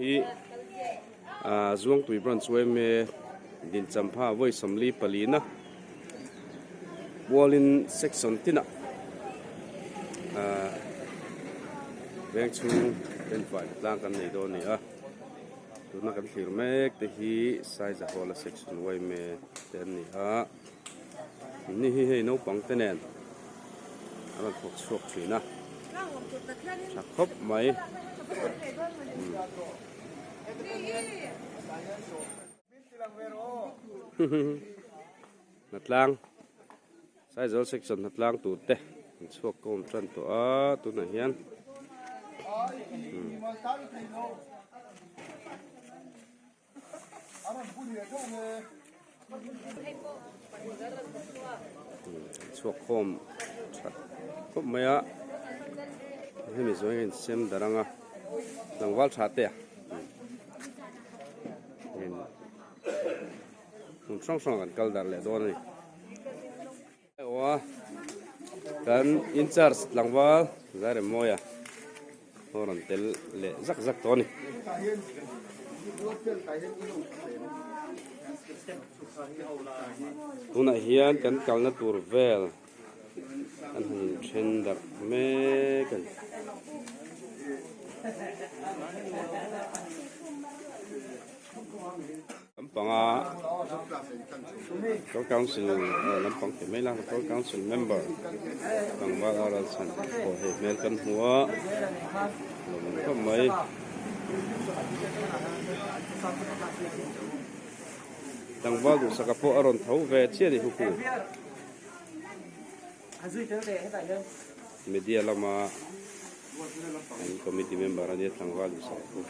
Hi Zuangtui Branch yma Dinchampha vawi 44 na pualin section tinah veng chhung enfai tlang kan nei dawn a ni a tuna kan thlir mek te hi Saizahawla section yma te an ni a ni hi hei naupang te nen a rawn thawk chhuak thin a tha khawp mai Hnatlang Saizawr section hnatlang tur te an chhuak kawm tan tawh a tunah hian Chhuak khawm that khawp mai a hemi zawng hian sem darh ang a tlangval tha te a hmun hrang hrang ah kan kal darh leh dawn a ni. Aw kan incharge tlangval Zairemmawia pawh rawn tel leh zak zak tawh a ni. Tunah hian kan kalna tur vel kan han inthen darh mek a ni. Lampanga Local Council lampang tih mai la Local Council member tlangval a ral chhan pawh hei hmel kan hmu a lawm awm khawp mai. Tlangval duhsaka pawh a rawn tho ve chiah a ni huku. Media lama an committee member a nia tlangval duhsaka pawh.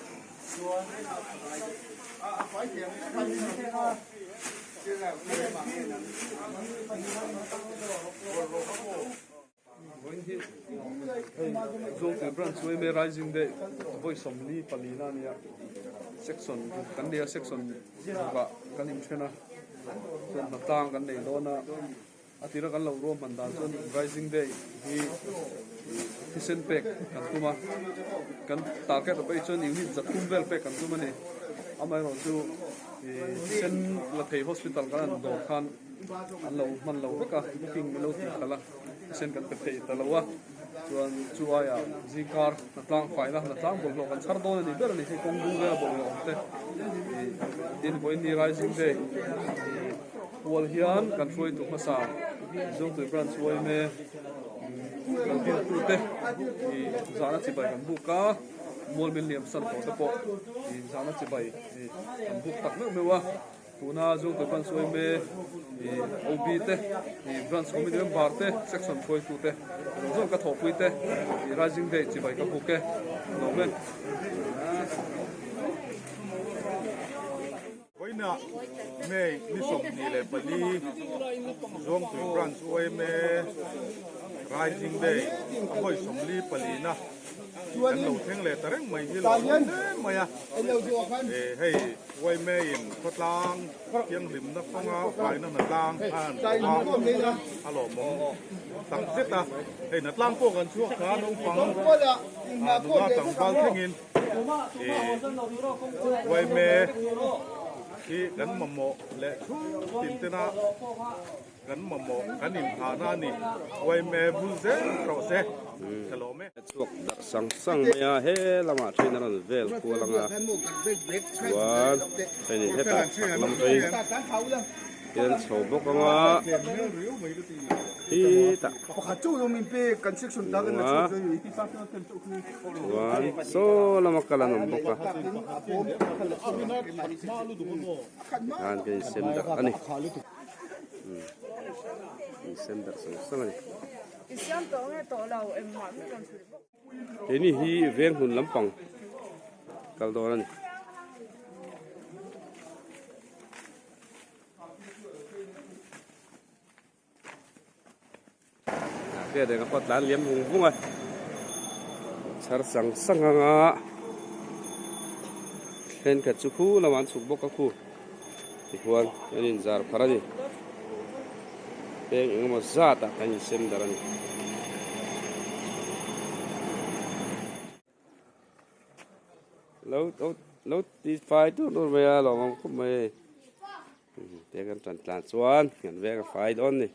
Zawngtui branch chu yma rising day vawi 44 na a nia section kan nei a section rukah kan inthen a chuan hnatlang kan nei dawn a. A tira kan lo ruahman dan chuan Rising Day hi thisen pek kan tum a, kan target a pawh chuan unit 300 vel pek kan tum a ni. Amaherawh chu thisen la thei hospital kan han dawr khan an lo hman lo vek a, booking min lo tih khalh a, thisen kan pe thei ta lo a. Chuan chu aiah zingkar hnatlang faina hnatlang bawlhhlawh kan chhar dawn a ni ber a ni. Hei kawng dung vela bawlhhlawh awm te tin vawiin Rising Day Pual hian kan hruaitu hmasa Zotui Branch yma kan diltute i zahna chibai kan buk a, mual min liam san tawh te pawh i zahna chibai kan buk tak meuh meuh a. Tuna Zotui Branch yma i OB te, i Branch Committee member te, Section hruaitu te zawng zawng ka thawhpui te i Rising Day chibai ka buk e. Lawm e. Vawiinah May ni 24 Zawngtui Branch yma Rising Day a vawi 44 na kan lo thleng leh ta reng mai hi lo awm hle mai a. Hei yma in khawtlang thianghlimna kawnga faina hnatlang a han thawk a, a lawmawm tak zet a. Hei hnatlang pawh kan chhuak kha naupang nula tlangval thlengin. Uaime hi kan mamawh leh chhung tin tena kan mamawh kan inphahna a ni. Uaime bul zel rawh se ka lawm e. Chhuak darh sang sang mai a, he lamah then a rawn vel kual ang a, chuan hei ni hetah chhak lam phei hian chho bawk ang a, hetah Chuan saw lama kal an awm bawk a tikhan kan insem darh a ni insem darh sang sang a ni. Keini hi veng hmun lampang kal dawn a ni. Hriat reng a pawh tlan liam vung vung a chhar sang sang ang a thenkhat chu khu lamah an chhuk bawk a khu tichuan an inzar phar a ni peng engemaw zat ah kan insem darh a ni. Lo. Lo ti fai tur tur mai a lawm awm khawp mai te kan tan tlan chuan kan veng a fai dawn ni.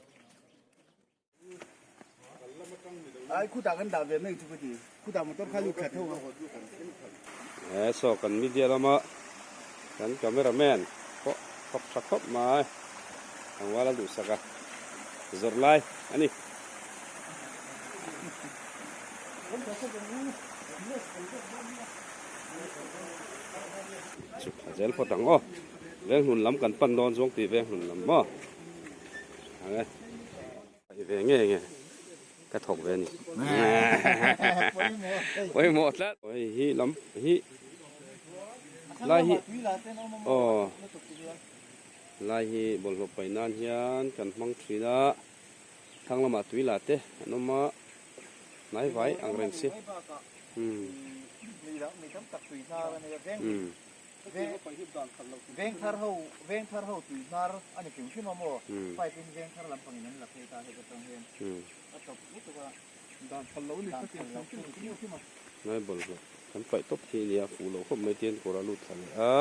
Ai khutah kan dah ve mai chu ka ti khutah motor kha lut thla tho a. He saw kan media lama kan camera man pawh thawk tha khawp mai tlangval a duhsak a zawrh lai a ni. Chhuk thla zel phawt ang aw. Veng hlun lam kan pan dawn zawng tih veng hlun lam maw. Ang e. I ve nge nge ka thawk ve ni. Pawimawh tlat. Hei hi lam hi lai hi aw lai hi bawlhhlawh paih nan hian kan hmang thin a. Thlang lamah tui la te an awm a. Hnai vai ang reng si. Vengthar ho Vengthar ho tui hnar a ni hrim hrim a maw pipe in Vengthar lampangin an la phei ta heta tang hian a tawp lutuk a dan phal lo ni ka ti hrim hrim hrim a. Hnai bawlhhlawh kan paih tawp khi a nia fuh loh khawp mai tian kawr a lut thla leh a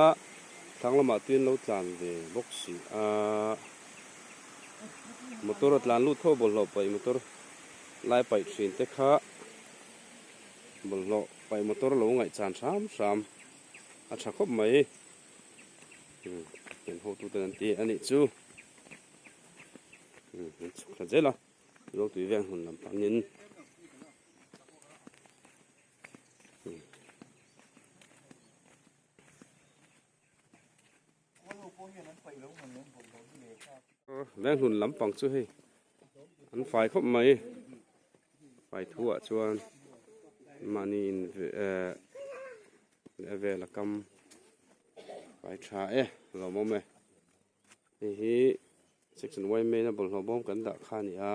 thlang lamah tuiin lo tlan ve bawk si a motor a tlan lut tho bawlhhlawh paih motor lai paih thin te kha bawlhhlawh paih motor lo ngaihchan hram hram a tha khawp mai kan hotu ten an ti a nih chu an chhuk thla zel a Zawltui veng hmun lam panin Veng hlun lampang chu hei an fai khawp mai fai thu ah chuan mahni in eh leh a vel a kam fai tha e lawmawm e hei hi section y main a bawlhhlawh bawm kan dah kha a ni a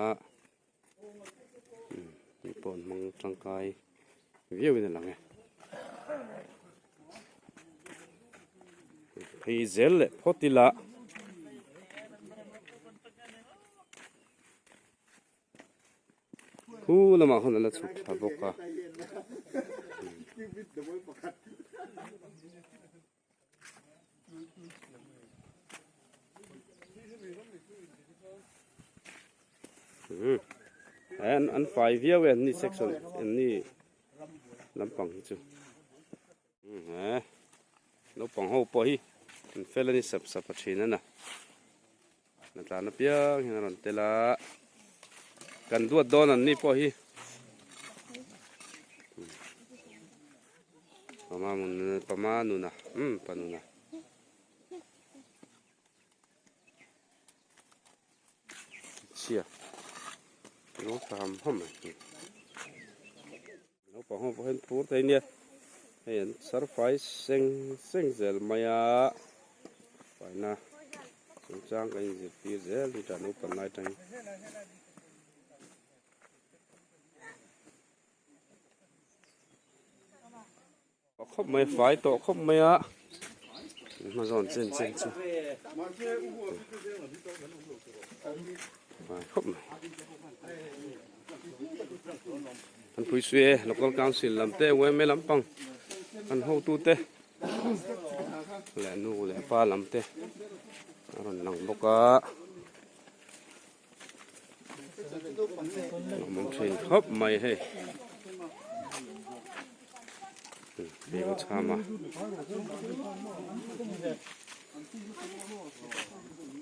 mi pawh an hmang tangkai viau in a lang e phei zel leh phawt ila Khu lamah khan a la chhuk thla bawk a. An an fai viau e an ni section an ni lampang hi chu he naupang ho pawh hi an fel a ni sap sap a thin a na na tlan apiang hian a rawn tel a kan duat dawn an ni pawh hi. Pama mun pama nuna umm pa nuna chhia lo tha ham ham mai naupang ho pawh hian phur thei nia hei an chhar fai seng seng zel mai a faina chungchang kan inzirtir zel hi tah naupang lai atangin. Khawp mai fai tawh khawp mai a hma zawn chen chen chu fai khawp mai an pui sui e local council lam te yma lampang an hotu te leh nu leh pa lam te a rawn lang bawk a. Awm thin khawp mai hei hei u chham a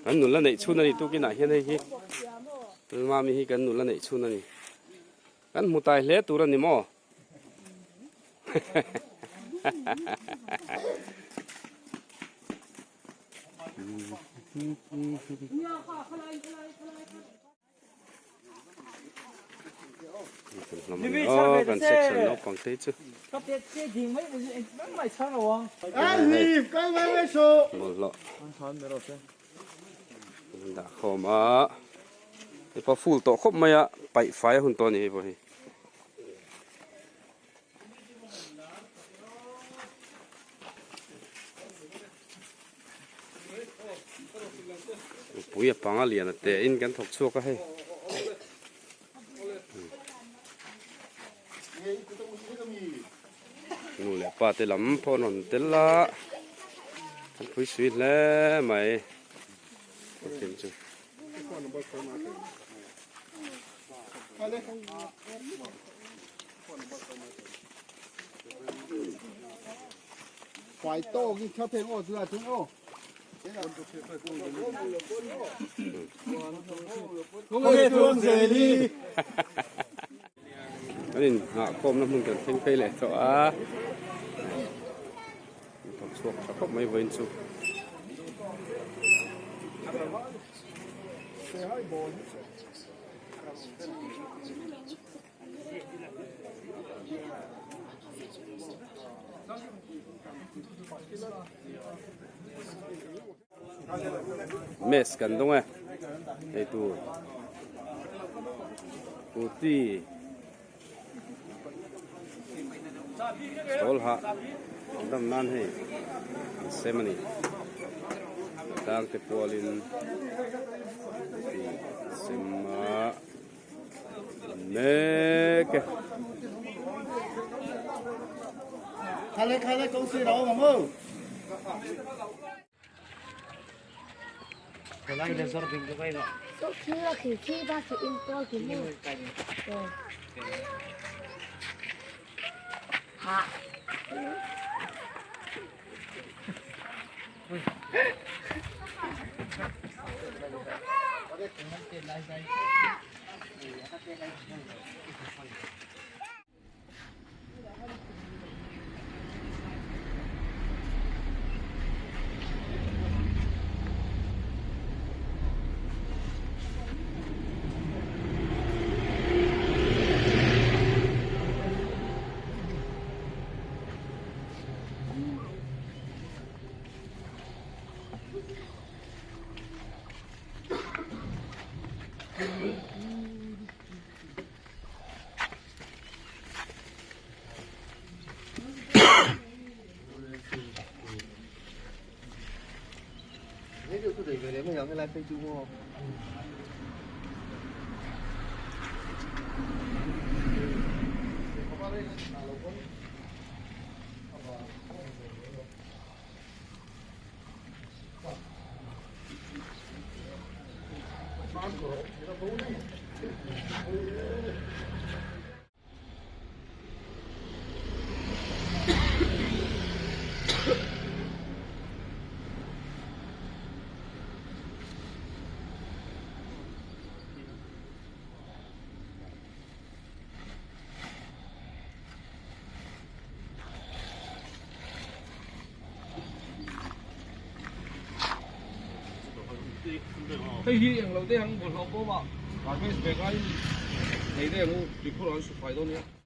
kan nula neih chhun a ni tukinah hian hei hi mami hi kan nula neih chhun a ni kan hmu tai hle tur a ni maw Kan section naupang te chu bawlhhlawh an dah khawm a hepa full tawh khawp mai a paih fai a hun tawh a ni hei pawh hi. Mipui a panga lian a te in kan thawk chhuak a hei. Nu leh pa te lam pawh an rawn tel a, an pui sui hle mai thil chu. Kan in nghah khawmna hmun kan thleng phei leh tawh a an thawk chhuak tha khawp mai vawiin chu. Mess kan dawng e hei tur kurti chawl hah dam nan hei an sem a ni tlang te pualin kurti an sem a. Mek e. Hei hi englo te ang bawlhhlawh pawh mah garbage bag a in nei te ang u tuikhur ah an su fai dawn nia.